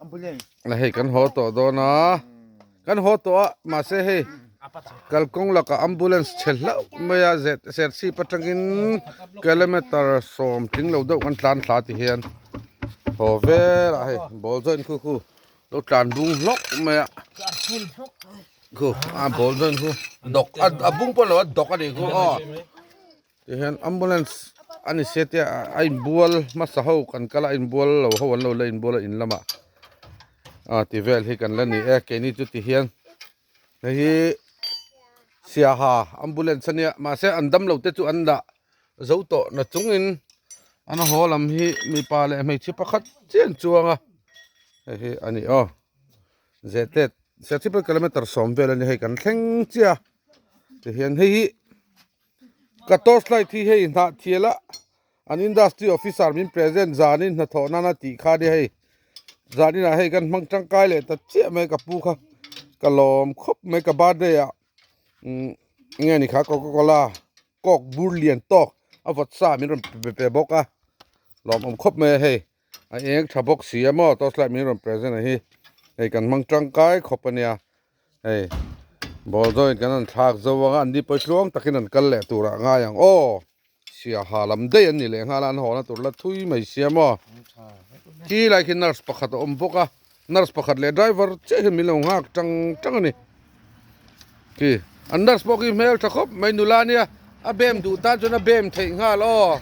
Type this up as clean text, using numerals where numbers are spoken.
La hei kan haw tawh dawn a kan haw tawh a mahse hei kalkawng lakah ambulance chhe hlauh mai a serchhip atangin kilometer sawm tling lo deuh kan tlan thla ti hian haw velah hei ball joint khu khu lo tlan bung hlawk mai a khu a ball joint khu dawk a bung pawh lo a dawk a nih khu aw. Tihian ambulance a ni sia tia a inbual hmasa ho kan kal a a inbual lo ho an lo la inbual a in lamah ah ti vel hi kan la ni e keini chu tihian hei hi siaha ambulance a nia mahse an damlo te chu an dah zo tawh na chungin an haw lam hi mipa leh hmeichhe pakhat chiah an chuang a hei hi a ni aw zehtet serchhip kilometer sawm vel a ni hei kan thleng chiah a tihian hei hi. Ka torch light hi hei hnah thial a an industry officer min present zanin hnathawh nana tih kha nia hei zaninah hei kan hmang tangkai leh ta chiah mai ka pu kha ka lawm khawp mai ka birthday ah umm enge ni kha coca cola coke bur lian tawk a vawt sa min rawn pe pe bawk a lawmawm khawp mai a hei a eng tha bawk si a maw torch light min rawn present a hi hei kan hmang tangkai khawp a nia. Hei ball joint kan han thlak zo ang a an ni pawh tluang takin an kal leh turah a ngai ang aw siaha lam daih an ni leh nghal a an haw na tur la thui mai sia maw khi lai khi nurse pakhat a awm bawk a nurse pakhat leh driver chiah hian min lo nghak tang tang a ni khi an nurse pawh khi hmel tha khawp mai nula nia a bem duh tan chuan a bem theih nghal aw.